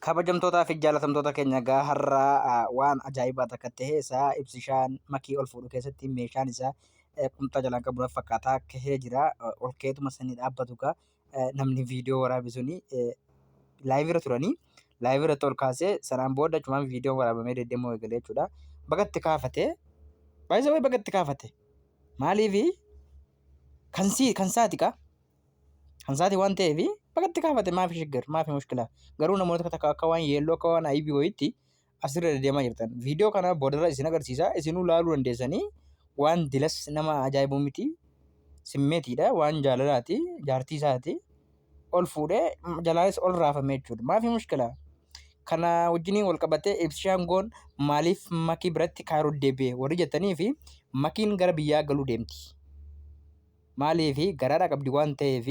Kabajamtootaa fi jaalatamtoota keenya egaa har'a waan ajaa'ibaa takka ta'e isaa ibsishaan makii ol fuudhu keessatti meeshaan isaa qumxaa jalaan qabu natti fakkaataa kahee jira. Ol keetuma sanii dhaabbatu gaa namni viidiyoo waraabe suni live irra turanii live irratti ol kaasee sanaan booda achumaan viidiyoon waraabamee deddeemuu eegale jechuudha. Bagatti kaafate baay'isee bagatti kaafate maaliifi kan sii kan saati kaa kan saati waan ta'eef bagatti kaafate maafi shiggar maafi mushkila garuu namoota takka akka waan yeelloo akka waan ayibii wayiitti asirra deddeemaa jirtan viidiyoo kana boodarra isin agarsiisa isinuu laaluu dandeessanii waan dilas nama ajaa'ibuu miti simmeetiidha waan jaalalaati jaartii isaati ol fuudhee jalaanis ol raafame jechuudha maafi mushkila kana wajjiniin wal qabatee ibsishaan goon maaliif makii biratti kaayiroo deebi'e warri jettanii fi makiin gara biyyaa galuu deemti. Maaliif garaadhaa qabdi waan ta'eef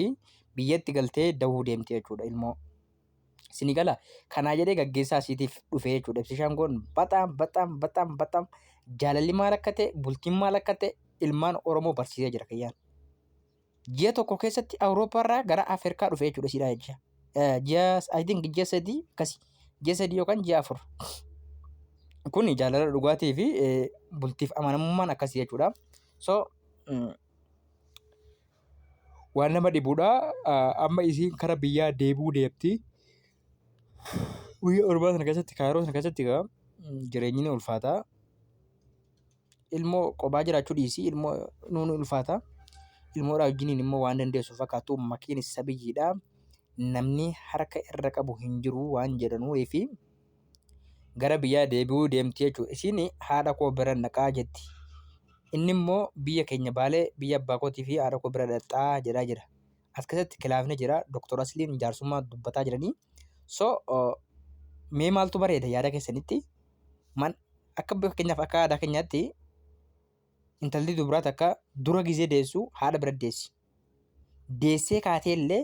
biyyatti galtee dahuu deemti jechuudha ilmoo. Isinii gala kanaa jedhee gaggeessaa isiitiif dhufe jechuudha. Ibsishaan kun baxaam baxaam baxaam baxaam jaalalli maal akka ta'e bultiin maal akka ta'e ilmaan Oromoo barsiisee jira kiyyaan. Ji'a tokko keessatti Awurooppaarraa gara Afrikaa dhufe jechuudha isiidhaa jecha. Ji'a I think ji'a 3 akkasi ji'a 3 yookaan ji'a 4. Kun jaalala dhugaatii fi bultiif amanamummaan akkasii jechuudha. So waan nama dhibudha. Amma isiin kara biyyaa deebi'uu deemti. Biyya ormaa sana keessatti kaayiroo sana keessatti egaa jireenyi ni ulfaata. Ilmoo kophaa jiraachuu dhiisii ilmoo nuun ulfaata. Ilmoodhaa wajjiniin immoo waan dandeessu fakkaatu makiin sabiyyiidha. Namni harka irra qabu hin jiru waan jedhanuuf gara biyyaa deebi'uu deemti jechuudha. Isiin haadha koo bira naqaa jetti. Inni immoo biyya keenya Baalee biyya abbaa kootii fi haadha koo bira dhaqxaa jedhaa jira. As keessatti kilaafni jira. Dr. Asliin jaarsummaa dubbataa jiranii. So mee maaltu bareeda yaada keessanitti? Man akka fakkeenyaaf akka aadaa keenyaatti intalli dubaraa takka dura gizee deessu haadha bira deessi. Deessee kaatee illee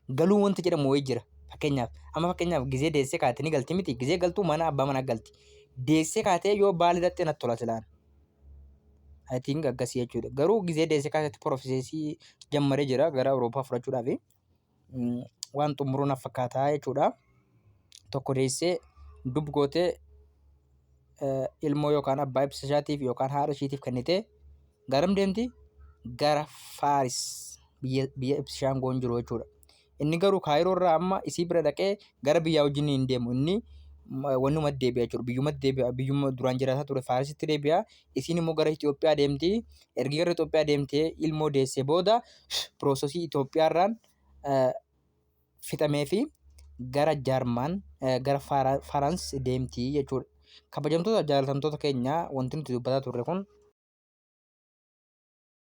galuu wanti jedhamu wayii jira. Fakkeenyaaf amma fakkeenyaaf gizee deessee kaate ni galti miti gizee galtuu mana abbaa manaa galti. Deessee kaatee yoo baali dhaxxee natti tola silaan. I think akkasii jechuudha. Garuu gizee deessee kaatetti porofeesii jammaree jira gara Awurooppaa fudhachuudhaaf waan xumuruu na fakkaataa jechuudha. Tokko deessee dub gootee ilmoo yookaan abbaa ibsa ishaatiif yookaan haadha ishiitiif kennitee garam deemti? Gara Faaris biyya biyya ibsishaan goon jiru jechuudha. Inni garuu Kaayiroo irraa amma isii bira dhaqee gara biyyaa wajjin hin deemu. Inni wannumatti deebi'a jechuudha. Biyyumatti deebi'a. Biyyuma duraan jiraataa ture Faarisitti deebi'a. Isiin immoo gara Itoophiyaa deemti. Ergi gara Itoophiyaa deemtee ilmoo deessee booda piroosesii Itoophiyaarraan fixamee fi gara Jaarmaan gara Farans deemti jechuudha. Kabajamtoota jaalatamtoota keenya wanti nuti dubbataa turre kun